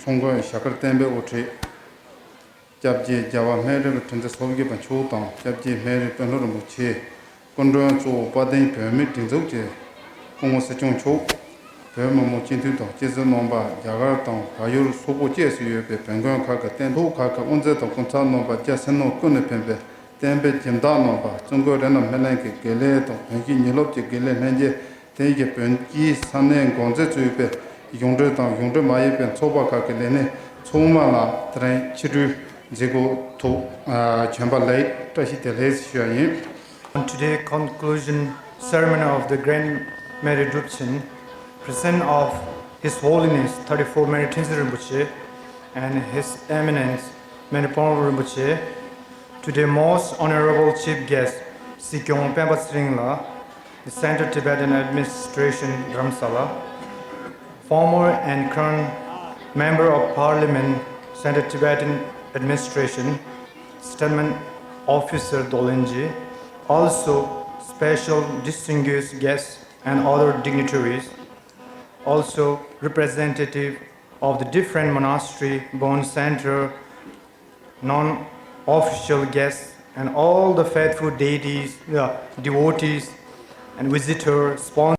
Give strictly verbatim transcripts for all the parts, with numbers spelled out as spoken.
ཁྲོམ་དགོན་ཞྭ་དཀར་བསྟན་པའི་དབུ་ཁྲིད། སྐྱབས་རྗེ་རྒྱལ་བ་སྨན་རི་བའི་དྲིན་ཅན་ཚོ་བརྒྱད་པ་མཆོག་དང་། སྐྱབས་རྗེ་སྨན་རི་དཔོན་སློབ་རིན་པོ་ཆེ། སྐུ་མགྲོན་གཙོ་བོ་དཔལ་ལྡན་བོད་མིའི་སྒྲིག་འཛུགས་ཀྱི་སྐུ་ངོ་སྲིད་སྐྱོང་མཆོག་བོད་མི་མང་སྤྱི་འཐུས་དང་སྤྱི་ཟུར་རྣམ་པ། རྒྱ་གར་དང་བལ་ཡུལ་སོག་པོ་བཅས་སུ་ཡོད་པའི་བོད་དགོན་ཁག་གི་རྟེན་གཏོར་ཁག་གི་དབུ་མཛད་དང་སྐུ་ཚབ་རྣམ་པ། སྐྱ་སེར་ནང་ཀུན་ནས་ཕེབས་པའི་བསྟན་པའི་སྦྱིན་བདག་རྣམ་པ། བཙུན་དགོན་རེ་ན་སྨིན་གླིང་གི་དགེ་ལས་དང་བོན་གྱི་ཉིན་སློབ་ཀྱི་དགེ་ལས་ལྷན་རྒྱས། དེང་གི་བོད་ཀྱི་ས་གནས་འགོ་འཛིན་གཙོས་པའི་གཞུང་འབྲེལ་དང་གཞུང་འབྲེལ་མ་ཡིན་པའི་ཚོགས་པ་ཁག་གི་ལས་སྣེ་ཚང་མ་ལ་དེ་རིང་ཕྱི་དྲོའི་མཛད་སྒོ་ཐོག་ཨ་བྱོན་པ་ལ་བཀྲ་ཤིས་བདེ་ལེགས་ཞུ་བ་ཡིན། On today's conclusion ceremony of the Grand Meri Drupchen, present of His Holiness thirty-four Meri Tenzin Rinpoche and His Eminence Meri Ponglo Rinpoche, to the most honorable chief guest, Sikyong Penpa Tsering la, the Central Tibetan Administration Dharamsala, former and current member of parliament, Central Tibetan Administration, Statement Officer Dolenji, also special distinguished guests and other dignitaries, also representative of the different monastery, Bon Center, non-official guests, and all the faithful deities, uh, devotees, and visitors, sponsors.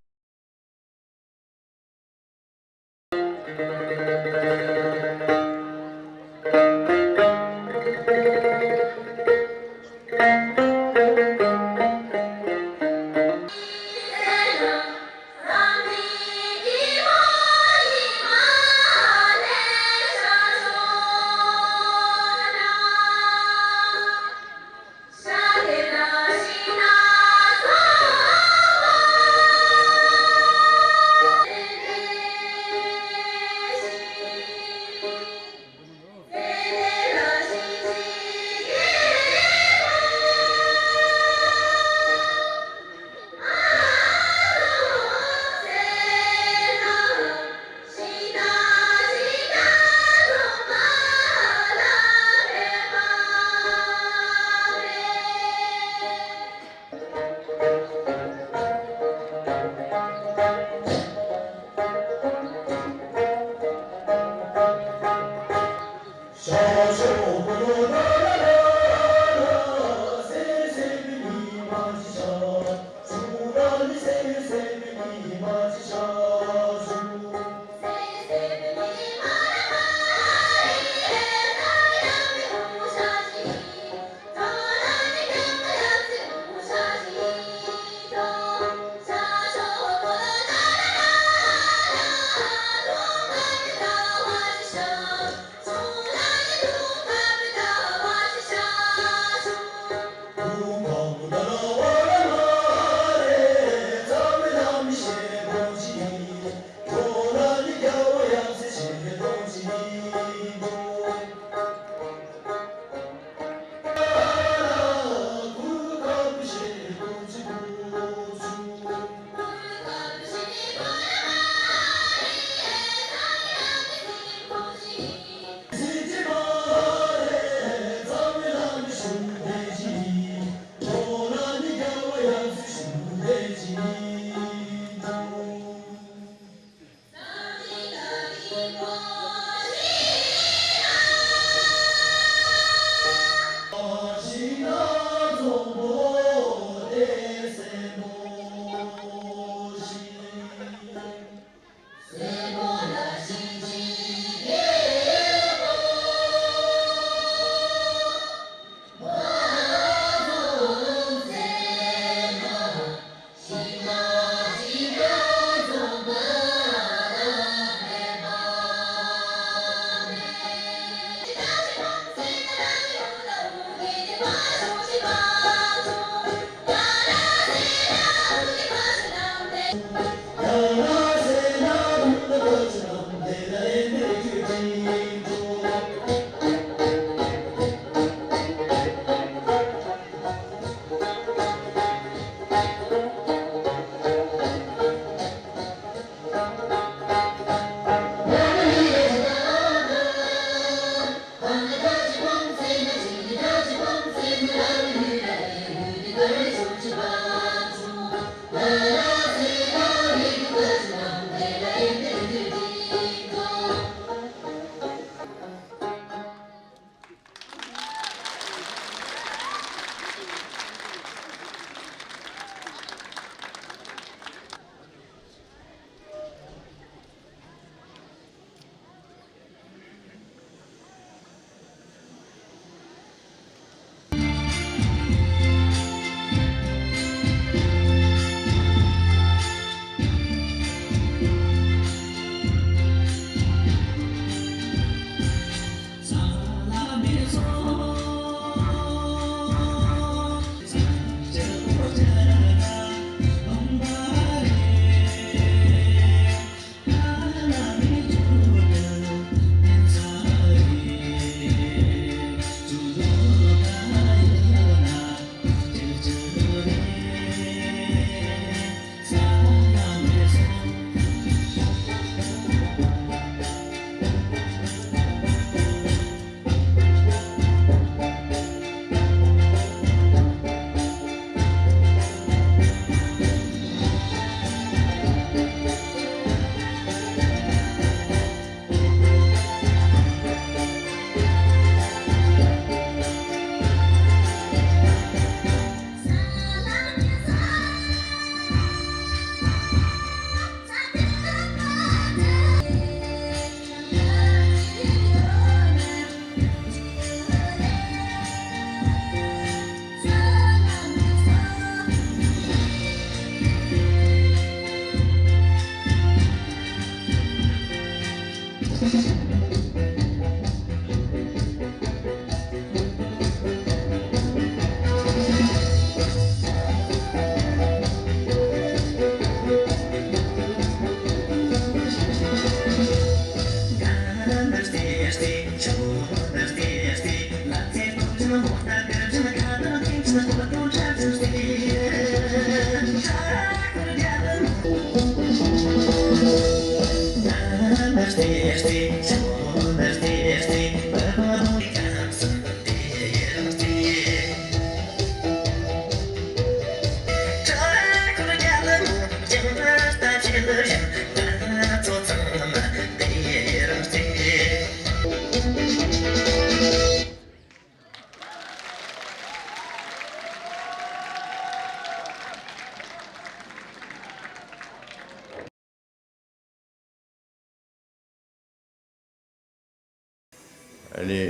ཨ་ནི་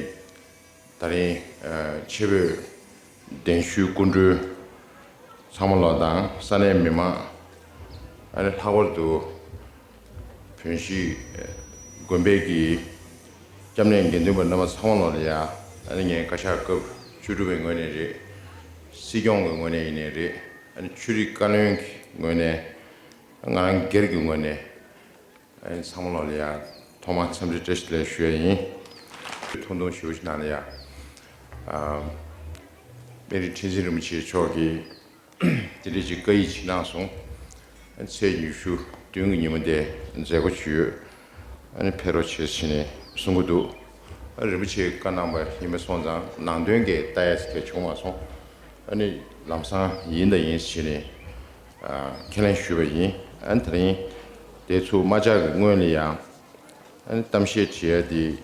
ད་རིང་ཨ་ཆེ་བོད་གདན་ཞུའི་སྐུ་མགྲོན་ཚང་མ་ལོ་དང་ས་གནས་མི་མང་ཨ་ནི་ལྷག་པར་དུ་བོན་གཞིས་དགོན་པའི་གི་སྐྱབས་གནས་དགེ་འདུན་པ་རྣམ་པ་ཚང་མ་ལོ་ལ་ཡ་ཨ་ནི་ངས་བཀའ་ཤག་སྐབས་བཅུ་དྲུག་པའི་ངོས་ནས་རེད། སྲིད་སྐྱོང་གི་ངོས་ནས་ཡིན་ནའི་རེད། ཨ་ནི་ཆོས་རིག་བཀའ་བློན་གྱི་ངོས་ནས་ང་རང་སྒེར་གྱི་ངོས་ནས། ཨ་ནི་ཚང་མ་ལོ་ལ་ཡ་ཐོག་མར་འཚམས་འདྲི་བཀྲ་ཤིས་བདེ་ལེགས་ཞུ་ཡ་ཡིན། ཐུང་ཐུང་ཞུ་ཞིག་ནང་ལ་ཡ། ཨ་སྨན་རི་ཁྲི་འཛིན་རིན་པོ་ཆེ་མཆོག་གིས་དེ་འདྲ་ཅིག་བཀའ་ཡིག་ཅིག་གནང་སོང་། ཨ་ཚེས་ཉི་ཤུ་བདུན་གྱི་ཉིན་མོ་དེ་མཛད་སྒོ་ཅིག་ཡོད། ཨ་ནི་ཕེབས་རོགས་བྱེད་ཟེར་ནས་གསུང་གི་འདུག་ཨ་རིན་པོ་ཆེས་བཀའ་གནང་བ་ཡིན་པ་སོང་ཙང་ནང་དོན་གྱི་ལྟ་ཡ་ཟེར་མཁན་བྱུང་མ་སོང་། ཨ་ནི་ལམ་སང་ཡིན་དང་ཡིན་ཟེར་ནས་ཨ་ཁས་ལེན་ཞུས་པ་ཡིན། ཨ་ནི་དེ་རིང་དེ་ཚོ་མ་བཅར་གི་སྔོན་ལ་ཡང་ཨ་ནི་གཏམ་བཤད་བྱེད་ཡ་དེ་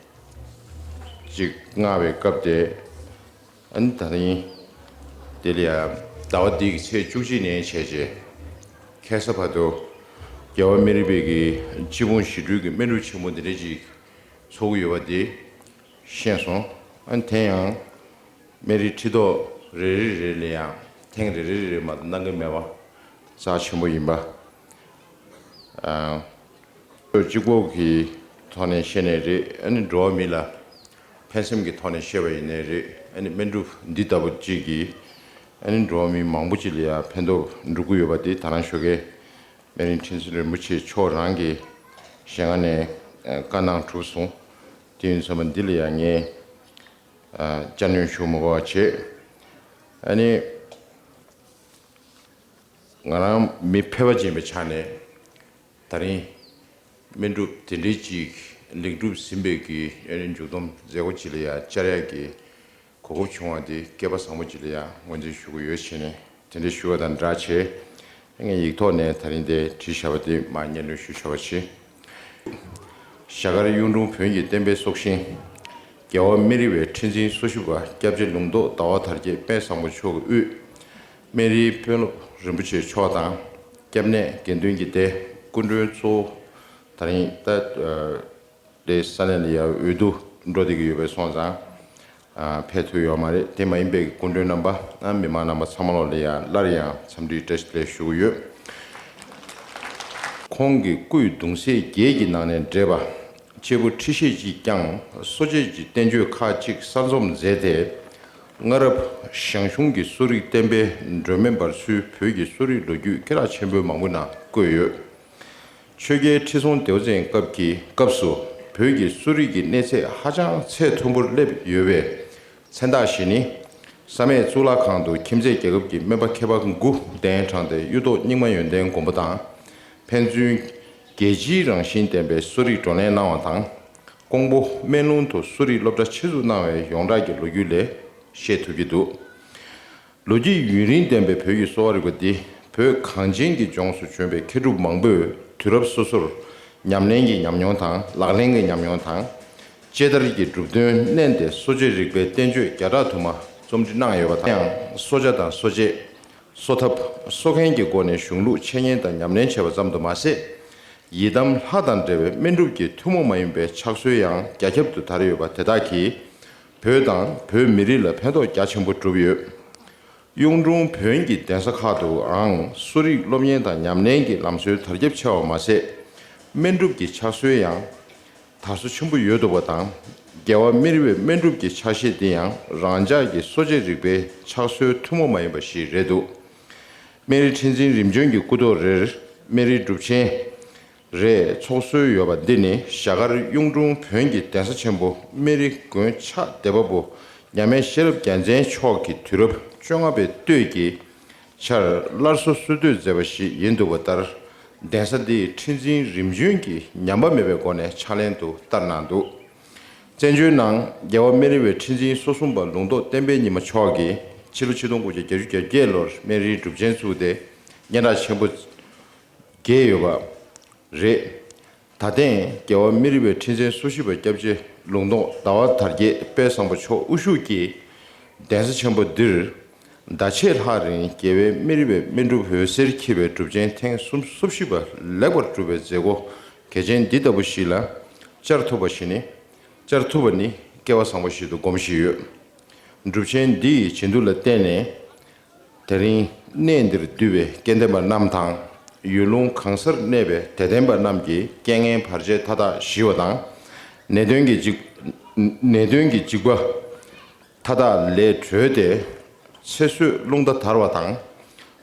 ཅིག་མངགས་པའི་སྐབས་དེ་ཨ་ནི་དེ་རིང་དེ་ལ་ཡང་ཟླ་བ་འདི་གི་ཚེས་བཅུ་གཅིག་ནས་བྱས་རྗེས་ཁ་སང་བར་དུ་རྒྱལ་བ་སྨན་རི་པའི་གི་སྤྱི་འབངས་ཞི་ཁྲོའི་གི་སྨན་སྒྲུབ་ཆེན་མོ་འདི་འདྲ་ཅིག་ཚོགས་ཀྱི་ཡོད་པ་དེ་ཤེས་སོང་། ཨ་ནི་དེ་ཡང་སྨན་རིའི་ཁྲི་ཐོག་རེ་རེ་རེ་ལ་ཡང་ཐེངས་རེ་རེ་རེ་མ་གཏོགས་གནང་གི་མེད་པ་རྩ་ཆེན་པོ་ཡིན་པ། ཨ་གཅིག་པོ་གི་ཐོག་ནས་བཤད་ནའི་རེད། ཨ་ནི་འགྲོ་བ་མི་ལ་ཕན་སེམས་ཀྱི་ཐོག་ནས་བཤད་པ་ཡིན་ནའི་རེད། ཨ་ནི་སྨན་སྒྲུབ་འདི་ལྟ་བུ་གཅིག་གིས་ཨ་ནི་འགྲོ་བ་མི་མང་པོ་ཅིག་ལ་ཡང་ཕན་ཐོགས་འགྲོ་གི་ཡོད་པ་དེ་ད་རང་ཞོགས་ཀས་སྨན་རི་ཁྲི་འཛིན་རིན་པོ་ཆེ་མཆོག་རང་གི་ཞལ་སྔ་ནས་བཀའ་གནང་གྲུབ་སོང་། དེ་ཡིན་ཙང་འདི་ལ་ཡང་ངས་བཅར་གནོན་ཞུ་མི་དགོས་པ་བྱེད། ཨ་ནི་ང་རང་མི་ཕལ་པ་ཅིག་ཡིན་པའི་ཆ་ནས་ད་རིང་སྨན་སྒྲུབ་དེ་འདྲའི་ཅིག་ལེགས་གྲུབ་ཟིན་པའི་གི་ཨ་ནི་མཇུག་སྡོམ་མཛད་སྒོ་ཅིག་ལ་ཡང་བཅར་ཡ་གི་གོ་སྐབས་བྱུང་བ་དེ་སྐལ་པ་བཟང་པོ་ཅིག་ལ་ཡང་ངོས་འཛིན་ཞུ་གི་ཡོད་བྱས་ནས་དེ་འདྲ་ཞུ་བ་དང་སྦྲགས་བྱས། ངས་ཡིག་ཐོག་ནས་ད་རིང་དེ་བྲིས་བཞག་པ་དེ་མར་སྙན་སྒྲོན་ཞུ་བཞག་པ་བྱེད། རྒྱ་གར་གཡུང་དྲུང་བོན་གྱི་བསྟན་པའི་སྲོག་ཤིང་རྒྱལ་བ་སྨན་རི་བའི་ཁྲི་འཛིན་སོ་བཞི་པ་སྐྱབས་རྗེ་ལུང་རྟོགས་ཟླ་བ་དར་རྒྱས་དཔལ་བཟང་པོ་མཆོག་གི་དབུས་སྨན་རིའི་དཔོན་སློབ་རིན་པོ་ཆེ་མཆོག་དང་སྐྱབས་གནས་དགེ་འདུན་གྱི་སྡེ་སྐུ་མགྲོན་གཙོ་བོ་ད་རིང་ད། དེ་ས་གནས་ལ་ཡང་འོས་བསྡུ་འགྲོ་བསྡད་ཀྱི་ཡོད་པས་སོང་ཙང་། ཨ་ཕེབས་ཐུབ་ཡོད་མ་རེད། དེ་མ་ཡིན་པའི་སྐུ་མགྲོན་རྣམ་པ་ཨ་མི་མང་རྣམ་པ་ཚང་མ་ལོ་ལ་ཡང་སླར་ཡང་འཚམས་འདྲིའི་བཀྲ་ཤིས་བདེ་ལེགས་ཞུ་གི་ཡོད། ཁོང་གི་སྐུའི་གདུང་སྲས་བརྒྱད་ཀྱི་ནང་ནས་བགྲེས་པ་གཅེར་བུ་ཁྲི་ཤེས་ཀྱིས་ཀྱང་གསོ་དཔྱད་ཀྱི་བསྟན་བཅོས་ཁག་ཅིག་གསར་རྩོམ་མཛད་དེ། སྔ་རབས་ཞང་ཞུང་གི་གསོ་རིག་བསྟན་པའི་སྒྲོན་མེ་འབར་ཚུལ་བོད་ཀྱི་གསོ་རིག་ལོ་རྒྱུས་སྐད་གྲགས་ཆེན་པོའི་མང་པོའི་ནང་བཀོད་ཡོད། ཆོས་རྒྱལ་ཁྲི་སྲོང་ལྡེའུ་བཙན་སྐབས་ཀྱི་སྐབས་སུ་བོད་ཀྱི་གསོ་རིག་གི་གནས་ཚད་ཧ་ཅང་ཚད་མཐོན་པོར་སླེབས་ཡོད་པའི་མཚན་རྟགས་ཤིག་ནི། བསམ་ཡས་གཙུག་ལག་ཁང་དུ་ཁྱིམ་མཚེས་རྒྱལ་ཁབ་ཀྱི་སྨན་པ་མཁས་པ་དགུ་གདན་དྲངས་ཏེ་གཡུ་ཐོག་རྙིང་མ་ཡོན་ཏན་མགོན་པོ་དང་། ཕན་ཚུན་རྒྱལ་སྤྱིའི་རང་བཞིན་ལྡན་པའི་གསོ་རིག་བགྲོ་གླེང་གནང་བ་དང་། ཀོང་པོ་སྨན་ལུང་དུ་གསོ་རིག་སློབ་གྲྭ་ཆེད་འཛུགས་གནང་བའི་ཡོངས་གྲགས་ཀྱི་ལོ་རྒྱུས་ལས་ཤེས་ཐུབ་ཀྱི་འདུག། ལོ་རྒྱུས་ཡུན་རིང་ལྡན་པའི་བོད་ཀྱི་གསོ་བ་རིག་པ་འདི་བོད་གངས་ཅན་གྱི་ལྗོངས་སུ་བྱོན་པའི་མཁས་གྲུབ་མང་པོས་དུས་རབས་སོ་སོར་ཉམས་ལེན་གྱི་ཉམས་མྱོང་དང་ལག་ལེན་གྱི་ཉམས་མྱོང་དང་། དཔྱད་བརྡར་གྱི་གྲུབ་དོན་བསྣན་ཏེ་གསོ་དཔྱད་རིག་པའི་བསྟན་བཅོས་བརྒྱ་ཕྲག་དུ་མ་རྩོམ་སྒྲིག་གནང་ཡོད་པ་དང་། ཡང་གསོ་བྱ་དང་གསོ་དཔྱད། གསོ་ཐབས། གསོ་མཁན་གྱི་སྒོ་ནས་གཞུང་ལུགས་འཆད་ཉན་དང་ཉམས་ལེན་བྱས་པ་ཙམ་དུ་མ་ཟད། ཡི་དམ་ལྷ་དང་འབྲེལ་བའི་སྨན་སྒྲུབ་ཀྱི་ཐུན་མོང་མ་ཡིན་པའི་ཕྱག་སྲོལ་ཡང་རྒྱ་ཁྱབ་ཏུ་དར་ཡོད་པ་དེ་དག་གིས་བོད་དང་བོད་མི་རིགས་ལ་ཕན་ཐོགས་རྒྱ་ཆེན་པོ་བསྒྲུབས་ཡོད། གཡུང་དྲུང་བོན་གྱི་གདན་ས་ཁག་ཏུའང་གསོ་རིག་སློབ་གཉེར་དང་ཉམས་ལེན་གྱི་ལམ་སྲོལ་དར་ཁྱབ་ཆེ་བ་མ་ཟད། སྨན་སྒྲུབ་ཀྱི་ཕྱག་སྲོལ་ཡང་དར་སོ་ཆེན་པོ་ཡོད་འདུག་པ་དང་། རྒྱལ་བ་སྨན་རི་བའི་སྨན་སྒྲུབ་ཀྱི་ཕྱག་བཞེས་འདི་ཡང་རང་ཅག་གི་གསོ་དཔྱད་རིག་པའི་ཕྱག་སྲོལ་ཐུན་མོང་མ་ཡིན་པ་ཞིག་རེད་འདུག། སྨན་རི་ཁྲི་འཛིན་རིམ་བྱོན་གྱི་སྐུ་ཐོག་རེར་སྨན་རིའི་སྒྲུབ་ཆེན་ རེས་ཚོགས་སྲོལ་ཡོད་པ་འདི་ནི་རྒྱ་གར་གཡུང་དྲུང་བོན་གྱི་གདན་ས་ཆེན་པོ་སྨན་རི་དགོན་ཕྱག་འདེབས་པ་པོ་མཉམ་མེད་ཤེས་རབ་རྒྱལ་མཚན་མཆོག་གི་དུས་རབས་བཅོ་ལྔ་པའི་སྟོད་ཀྱི་ཆར་སླར་གསོ་སྲོལ་གཏོད་མཛད་པ་ཞིག་ཡིན་འདུག་པ་ལྟར། གདན་ས་འདིའི་ཁྲི་འཛིན་རིམ་བྱོན་གྱིས་ཉམས་པ་མེད་པའི་སྒོ་ནས་ཕྱག་ལེན་དུ་བསྟར་གནང་འདུག། བཙན་བྱོལ་ནང་རྒྱལ་བ་སྨན་རི་བའི་ཁྲི་འཛིན་སོ་གསུམ་པ་ལུང་རྟོགས་བསྟན་འཕེལ་ཉི་མ་མཆོག་གིས་ཕྱི་ལོ་ཆིག་སྟོང་དགུ་བརྒྱ་བརྒྱད་ཅུ་གྱ་བརྒྱད་ལོར་སྨན་རིའི་སྒྲུབ་ཆེན་བཙུགས་ཏེ་སྙན་གྲགས་ཆེན་པོ་རྒྱས་ཡོད་པ་རེད། ད་ཐེངས་རྒྱལ་བ་སྨན་རི་བའི་ཁྲི་འཛིན་སོ་བཞི་པ་སྐྱབས་རྗེ་ལུང་རྟོགས་ཟླ་བ་དར་རྒྱས་དཔལ་བཟང་པོ་མཆོག་དབུ་བཞུགས་ཀྱིས་གདན་ས་ཆེན་པོ་འདིར་ཟླ་ཕྱེད་ལྷག་རིང་རྒྱལ་བའི་སྨན་རི་བའི་སྨན་སྒྲུབ་འོད་ཟེར་འཁྱིལ་བའི་སྒྲུབ་ཆེན་ཐེངས་སོ་བཞི་པ་ལེགས་པར་གྲུབ་པའི་མཛད་སྒོ་གལ་ཆེན་འདི་ལྟ་བུ་ཞིག་ལ་བཅར་ཐུབ་པ་ཞིག་ནི། བཅར་ཐུབ་པ་ནི་སྐལ་བ་བཟང་པོ་ཞིག་ཏུ་སྒོམ་བཞིན་ཡོད། སྒྲུབ་ཆེན་འདི་ཡི་བྱིན་མཐུ་ལ་བརྟེན་ནས། དེ་རིང་གནས་འདིར་འདུས་པའི་སྐལ་ལྡན་པ་རྣམས་དང་། ཡུལ་ལུང་གང་སར་གནས་པའི་དད་ལྡན་པ་རྣམས་ཀྱི་རྐྱེན་ངན་བར་ཆད་མཐའ་དག་ཞི་བ་དང་། ནད་གདོན་གྱི་འཇིགས། ནད་གདོན་གྱི་འཇིགས་པ་མཐའ་དག་ལས་གྲོལ་ཏེ། ཚེ་བསོད་རླུང་རྟ་དར་བ་དང་།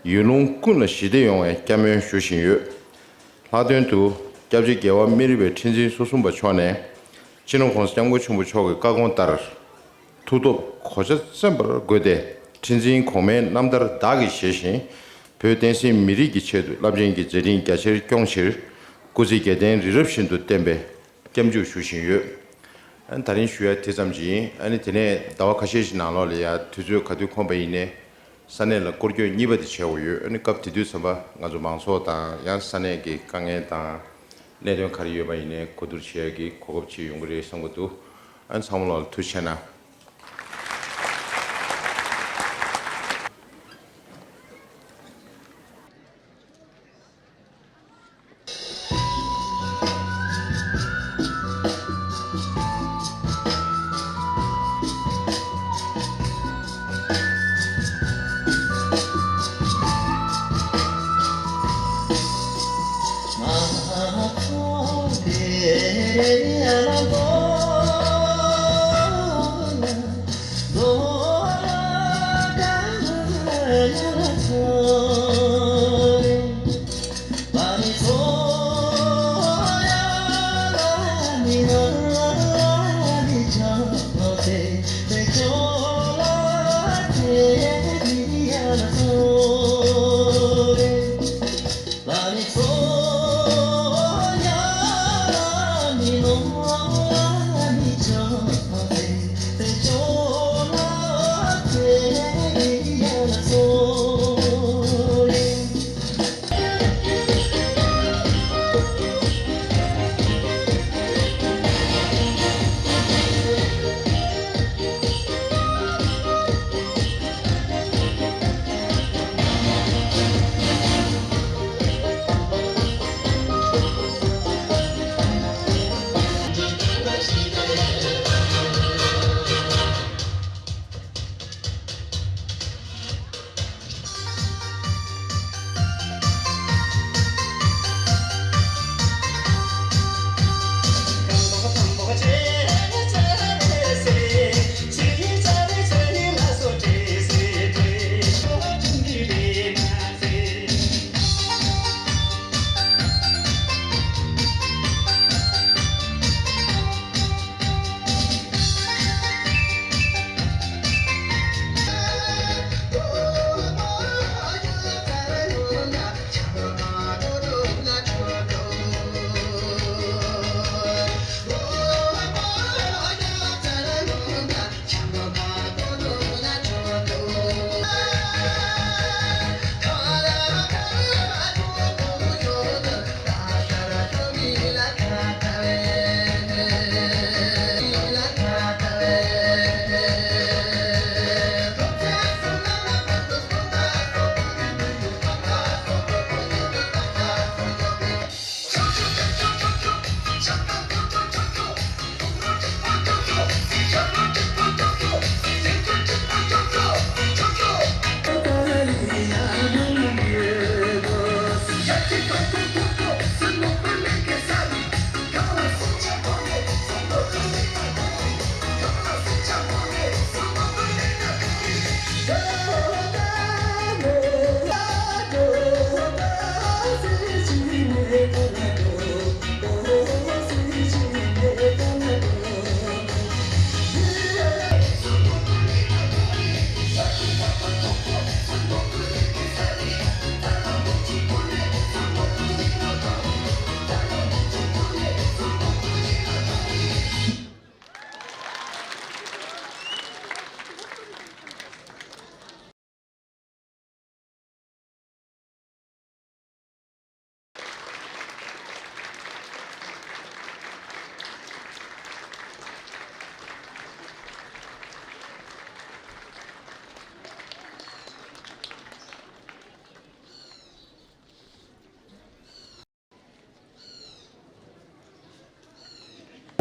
ཡུལ་ལུང་ཀུན་ལ་ཞི་བདེ་ཡོང་བའི་བསྐྱར་སྨོན་ཞུ་བཞིན་ཡོད། ལྷག་དོན་དུ་སྐྱབས་རྗེ་རྒྱལ་བ་སྨན་རི་བའི་ཁྲི་འཛིན་སོ་གསུམ་པ་མཆོག་ནས། སྤྱི་ནོར་༸གོང་ས་༸སྐྱབས་མགོན་ཆེན་པོ་མཆོག་གི་བཀའ་དགོངས་ལྟར། མཐུ་སྟོབས་གོ་ཆ་བཙན་པོར་བསྒོས་ཏེ། ཁྲི་འཛིན་གོང་མའི་རྣམ་ཐར་བདག་གིས་བཞེས་ཤིང་། བོད་བསྟན་སྲིད་མི་རིགས་ཀྱི་ཆེད་དུ་རླབས་ཆེན་གྱི་མཛད་འཕྲིན་རྒྱ་ཆེར་སྐྱོང་ཕྱིར། སྐུ་ཚེ་བརྒྱ་ལྡན་རི་རབ་བཞིན་དུ་བརྟན་པའི་སྐྱབས་འཇུག་ཞུ་བཞིན་ཡོད། ཨ་ནི་ད་རིང་ཞུ་ཡ་དེ་ཙམ་ཞིག་ཡིན། ཨ་ནི་དེ་ནས་ཟླ་བ་ཁ་ཤས་ཤིག་ནང་ལོགས་ལ་ཡ་དུས་ཚོད་ག་དུས་ཁོམ་པ་ཡིན་ནའི། ས་གནས་ལ་སྐོར་སྐྱོད་གཉིས་པ་དེ་བྱེད་དགོས་ཡོད། ཨ་ནི་སྐབས་དེ་དུས་ཙམ་པ་ང་ཚོ་མང་ཚོགས་དང་ཡང་ས་གནས་ཀྱི་དཀའ་ངལ་དང་གནད་དོན་ག་རེ་ཡོད་པ་ཡིན་ནའི་གོ་བསྡུར་བྱེད་ཡ་གི་གོ་སྐབས་ཅིག་ཡོང་གི་རེད་བསམ་གྱི་འདུག། ཨ་ནི་ཚང་མ་ལོག་ལ་ཐུགས་རྗེ་ཆེ་གནང་།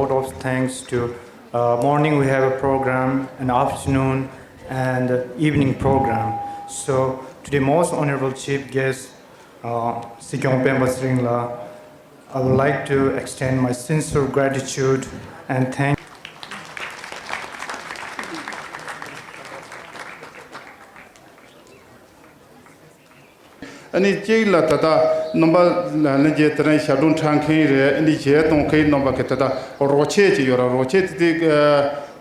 Of thanks to, uh, morning we have a program, an afternoon and evening program. So today most honorable chief guest, uh, Sikyong Pemba Sringla, I would like to extend my sincere gratitude and thank ཨ་ནི་གཅིག་ལ་ད་ལྟ་རྣམ་པ་ལ་ནི་རྗེས་དེ་རིང་ཞབས་བྲོ་འཁྲབ་མཁན་རེད། ཨ་ནི་གཞས་གཏོང་མཁན་རྣམ་པ་གི་ད་ལྟ་རོགས་ཆས་ཅིག་ཡོད་ར། རོགས་ཆས་དེ་དེ་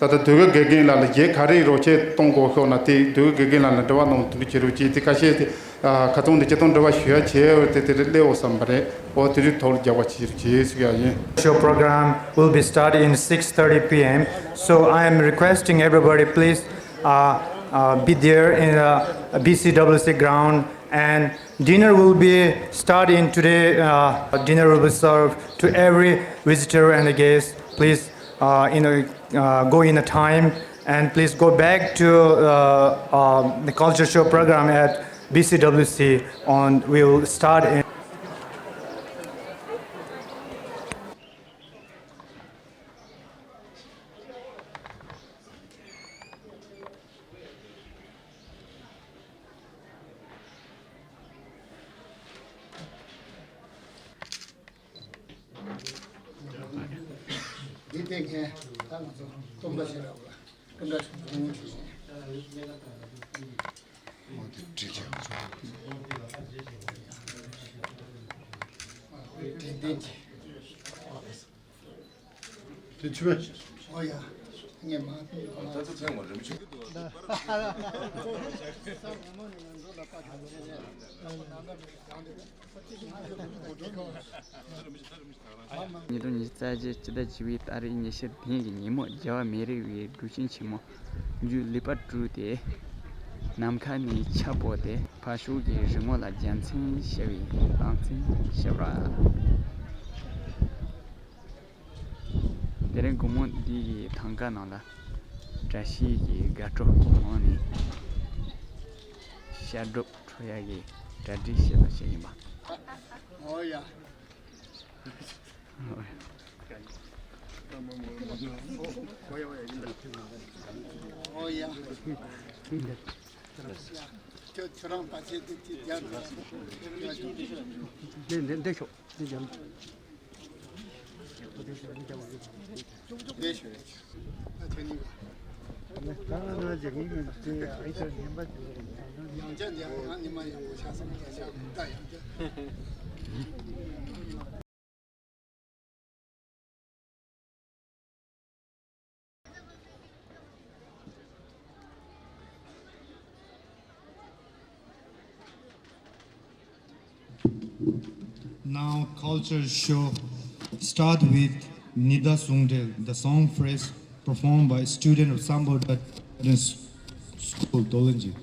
ད་ལྟ་ཟློས་གར་དགེ་རྒན་ལགས་ལ་གཞས་ག་རེ་རོགས་ཆས་གཏོང་དགོས་ཤོག་ན་དེ་ཟློས་གར་དགེ་རྒན་ལགས་ལ་འབྲེལ་བ་གནང་དུ་བྱེད་རོགས་གྱིས། དེ་ཁ་ཤས་དེ་ཁ་ཚོང་འདི་སྤྱི་དང་འབྲེལ་བ་ཞུ་ཡ་བྱས་དེ་དེ་རེ་སླེབས་འོ་བསམ་པ་རེད། འོ་དེ་རིགས་ཐོག་ལ་རྒྱབ་པ་བྱེད་རོགས་གྱིས་ཟེར་ཡ་ཡིན། Show program will be started in six thirty p m. So I am requesting everybody, please, uh, uh, be there in, uh, B C W C ground, and dinner will be starting today. Uh, dinner will be served to every visitor and the guest. Please, uh, you know, uh, go in a time, and please go back to, uh, uh, the culture show program at B C W C. On we will start in འདི་བལྟས་མཁན་ད་ང་ཚོ་སྟོན་པ་ཞིག་རག་པ་སྐུ་འདྲ་ཆུང་ཆུང་ཞིག་ཡིན། འོ་དེ་བྲིས་ཀྱང་དྲན་རྟེན་གྱི། དེ་ཆུ་བས། ཨོ་ཡ། ངས་མ་ད་ཚོ་ཚང་མ་རིམ་བྱུང་གི་འདུག་ཉིས་སྟོང་ཉི་ཤུ་རྩ་བཞི་སྤྱི་ཟླ་བཅུ་པའི་ཏ་རིག་ཉི་ཤུ་བདུན་གྱི་ཉིན་མོ་རྒྱལ་བ་མི་རིགས་པའི་དུས་ཆེན་ཆེན་མོ་མཇུག་ལུས་པར་གྲུབ་སྟེ། ནམ་མཁའ་ནས་ཆར་བབས་ཏེ་ཕར་ཕྱོགས་ཀྱི་རི་ངོས་ལ་རྒྱལ་མཚན་ཤར་བའི་རླབས་ཆེན་ཤར་བ། དེ་རིང་དགོང་མོ་འདི་གི་ཐང་ག་ནང་ལ་བཀྲ་ཤིས་ཀྱི་དགའ་སྤྲོ་ངང་ནས་ཤར་སྒྲུབ་འཁྲབ་ཡག་གི་གྲ་སྒྲིག་བྱེད་དང་བྱེད་ཡིན་པ། ཨོ་ཡ། ཨོ་ཡ། ཁྱོད་ཁྱོད་རང་པ་ཆེ་དེ་དེ་རྒྱབ། འདི་འདི་འདི་ཤོག་འདི་རྒྱབ། འདི་ཤོག་རེད། ད་ཁྱོད་གཉིས་ཀ། ད་ང་ང་ཅིག་ངའི་དེ་ཨའི་ཙི་ཉན་པ་དེ་ཡང་བསྐྱར་ཡང་ཡང་ཉི་མ་ཡག་པོ་ཆགས་སོང་། ད་ཡང་བསྐྱར། Now, culture show start with Nida Sungdel, the song phrase performed by student of Samboda School, Dolanji.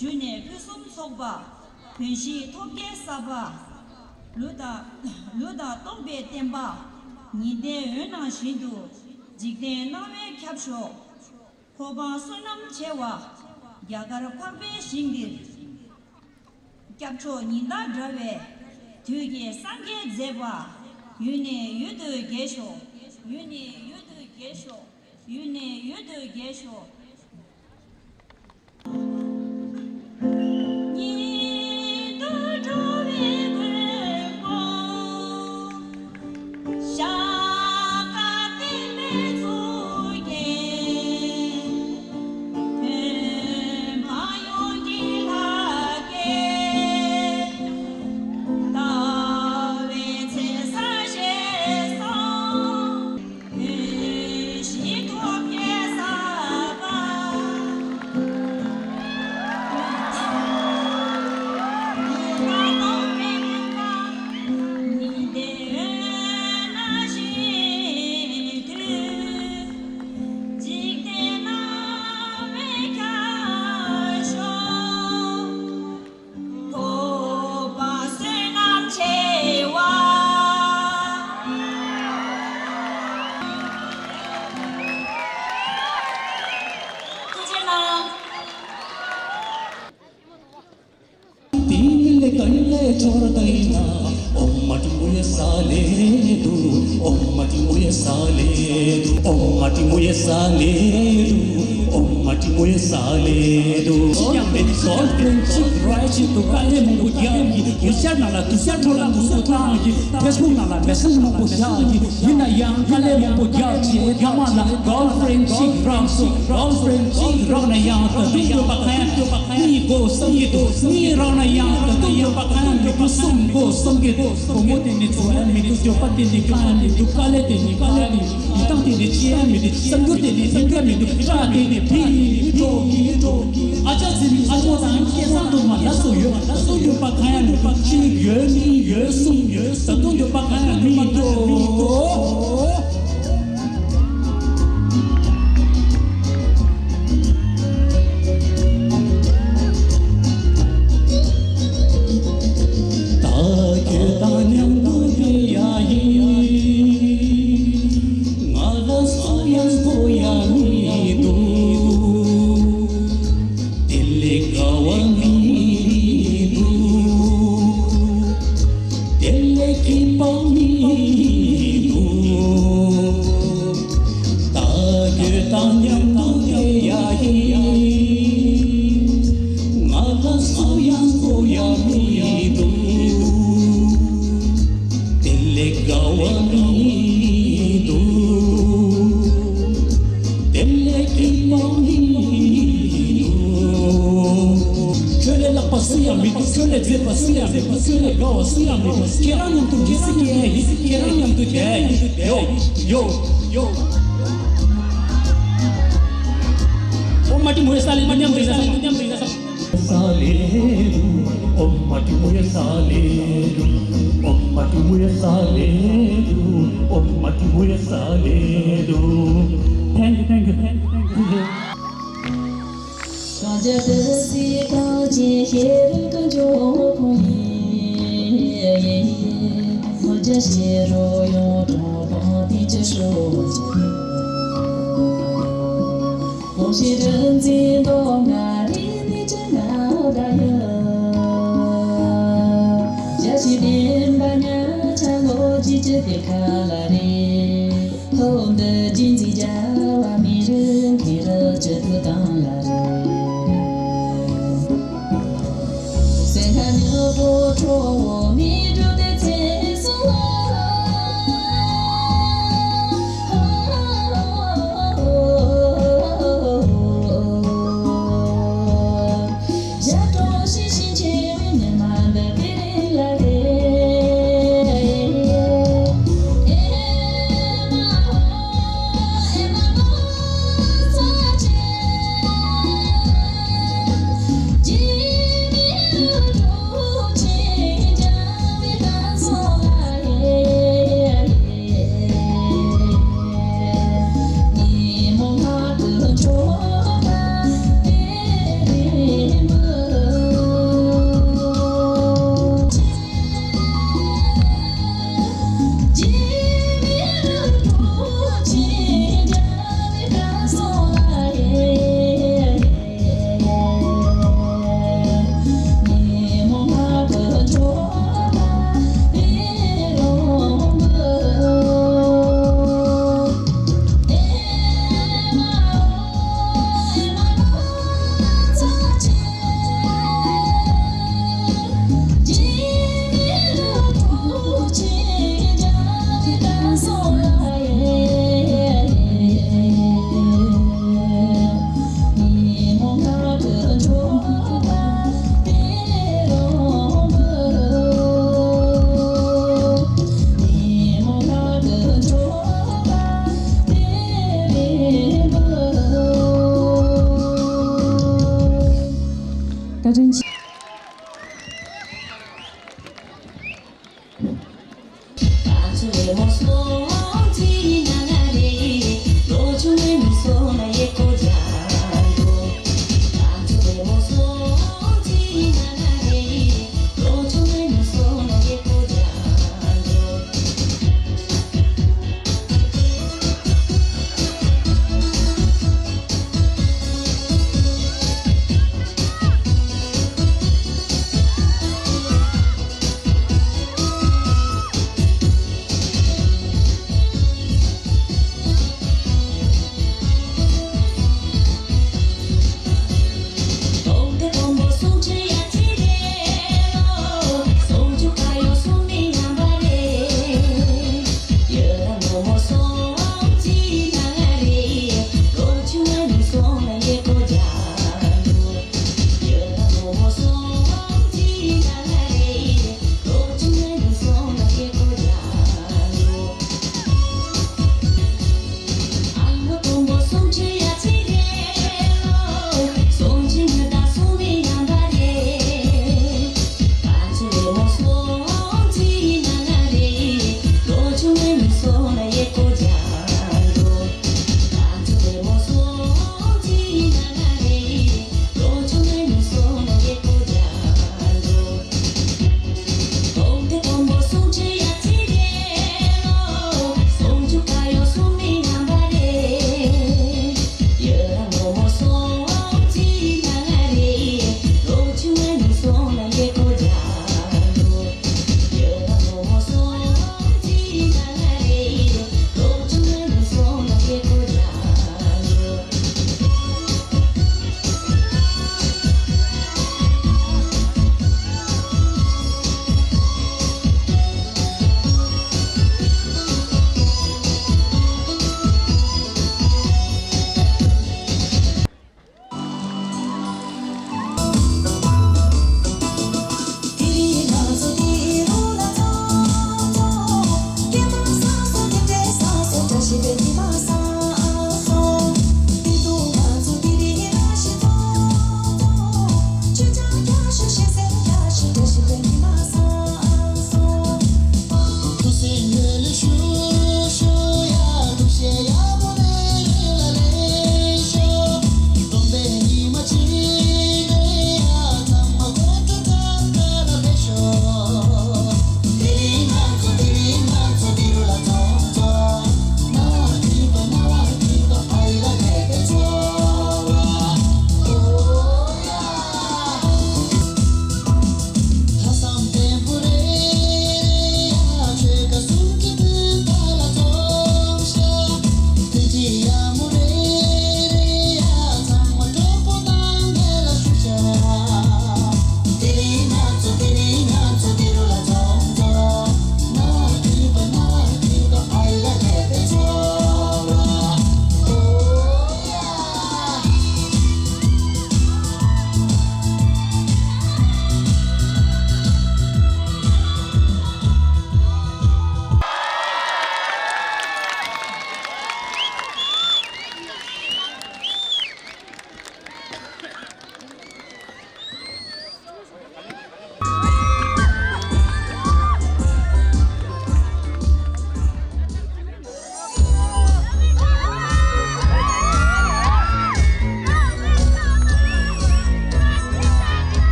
ཞུས་ནས་ཕུན་སུམ་ཚོགས་པ། བོན་གཤིས་ཐོབ་རྒྱལ་གསར་པ། ལུས་དང་ལུས་དང་རྟོགས་པའི་བསྟན་པ། ཉི་ཟླའི་འོད་སྣང་བཞིན་དུ། འཇིག་རྟེན་སྣང་བས་ཁྱབ་ཤོག །གོ་འཕང་བསོད་ནམས་ཆེ་བ། རྒྱ་གར་འཕགས་པའི་ཞིང་འདིར། སྐྱབས་མཆོག་ཉི་ཟླ་འདྲ་བའི། དུས་ཀྱི་སངས་རྒྱས་མཛད་པ། ཡུན་ནས་ཡུན་དུ་རྒྱས་ཤོག །ཡུན་ནས་ཡུན་དུ་རྒྱས་ཤོག །ཡུན་ནས་ཡུན་དུ་རྒྱས་ཤོག་ཐོབ་པ་བསོད་ནམས་ཆེ་བ། ཐུགས་རྗེ་གནང་། ཡང་མེད་ཚོར་དོན་གཅིག་ར་གཅིག་ཏུ་དཀའ་ལས་མང་པོ་རྒྱག་གི། དུ་ཤར་ནང་ལ་དུ་ཤར་འཕྲོ་ལ་དུ་སུ་བཏང་གི། ཕེ་སི་བུག་ནང་ལ་མེ་སེཇ་མང་པོ་བཞག་གི། ཡིན་ན་ཡང་དཀའ་ལས་མང་པོ་རྒྱག་བྱས་ཐ་མ་ལ་གརལ་ཕི་རེན་གཅིག་རག་སོང་། གརལ་ཕི་རེན་གཅིག་རག་ན་ཡང་ད་དུང་འདོད་པ་གང་ཡང་གཉིས་དགོས་བསམ་གྱི་འདུག་གཉིས་རག་ན་ཡང་ད་དུང་འདོད་པ་གང་ཡང་མི་འདུག་གསུམ་དགོས་བསམ་གྱི་འདུག་བུ་མོ་དེ་ནི་བཟོ་ཡང་མི་འདུག་འདོད་པ་དེ་ནི་གང་ཡང་མི་འདུག་དཀའ་ལས་དེ་ནི་དཀའ་ལས་རེད། ཡིད་ཐང་དེ་ནི་ཅི་ཡང་མི་འདུག་བསམ་འགྱུར་དེ་ནི་སེམས་ཁ་མི་འདུག་ཁྲག་དེ་ནི་ཕི་ཡི་འགྲོ་གི་འགྲོ་གི། ཨ་ཅག་ཚེ་ནི་ཨ་ཅོ་དང་སྐལ་བཟང་དུ་མ་ལ་སོ་ཡོད། ད་དུང་འདོད་པ་གང་ཡང་མི་འདུག་གཅིག་ཡོད་གཉིས་ཡོད་གསུམ་ཡོད། ད་དུང་འདོད་པ་གང་ཡང་མི་འདུག་ད་ཁྱོད་དང་མཉམ་དུ་འདི་ཡ་ཡིན། ང་ལ་སུ་ཡང་དགོས་ཡ་མི་འདུག་དེ་ལས་དགའ་བ་མི་འདུག་དེ་ལས་སྐྱིད་པ་མི་ སུ་ཡང་མི་འདུག་ཁྱོད་ལས་མཛེས་པ་སུ་ཡང་མི་འདུག་ཁྱོད་ལས་དགའ་བ་སུ་ཡང་མི་འདུག་ཁྱེད་རང་མཉམ་དུ་མི་སྲིད་ཀྱི་ཨེ་ཧི། ཁྱེད་རང་མཉམ་དུ་བསྡད་ཡོ་ཡོ། ཨོཾ་མ་ཊི་མུ་ཡ་ས་ལེ་མཉམ་དུ་ཡ་ས་མཉམ་དུ་ཡ་ས། ས་ལེ་རུ། ཨོཾ་མ་ཊི་མུ་ཡ་ས་ལེ་རུ། ཨོཾ་མ་ཊི་མུ་ཡ་ས་ལེ་རུ། ཨོཾ་མ་ཊི་མུ་ཡ་ས་ལེ་རུ། Thank you, thank you, thank you, thank you. གང་བྱ་དུ་སྲི་གང་ཅི་ཤེས་རུ་ཀུན་འབྱུང་ཁོང་ཡིན། ཧོ་ཇ་ཤེས་རོ་ཡོང་གྲོང་དང་དེ་ཅི་ཧྲོ་ཇ། ཧོ་ཤེས་རུ་འཛིན་དོ་ང་རི་ནི་ཅི་ང་ད་ཡ། ཇ་ཤི་དེན་བ་ཉ་ཆ་ལོ་ཅི་ཅི་དེ་ཁ་ལ་རེ། ཧོ་འདི་ཇིན་ཇི་ཇ་བ་མི་རུ་ཁི་རུ་ཅི་དུ་དང་ལ་རེ། སེང་ཁ་ཉི་པོ་ཁྲོ་བོ་མི་འགྲོ་དེ་ཚེ་སོང་བ། ཞབས་དྲུང་ཤེས་བཞིན་ཆེ་བའི་ཉི་མ་འདི་དེ་རིང་ལ་རེ། ཨེ་མ་ཧོ། ཨེ་མ་ཧོ། ཚ་ཆེ།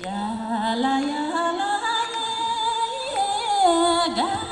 ཡ་ལ་ཡ་ལ་ཡ་ཡ་ག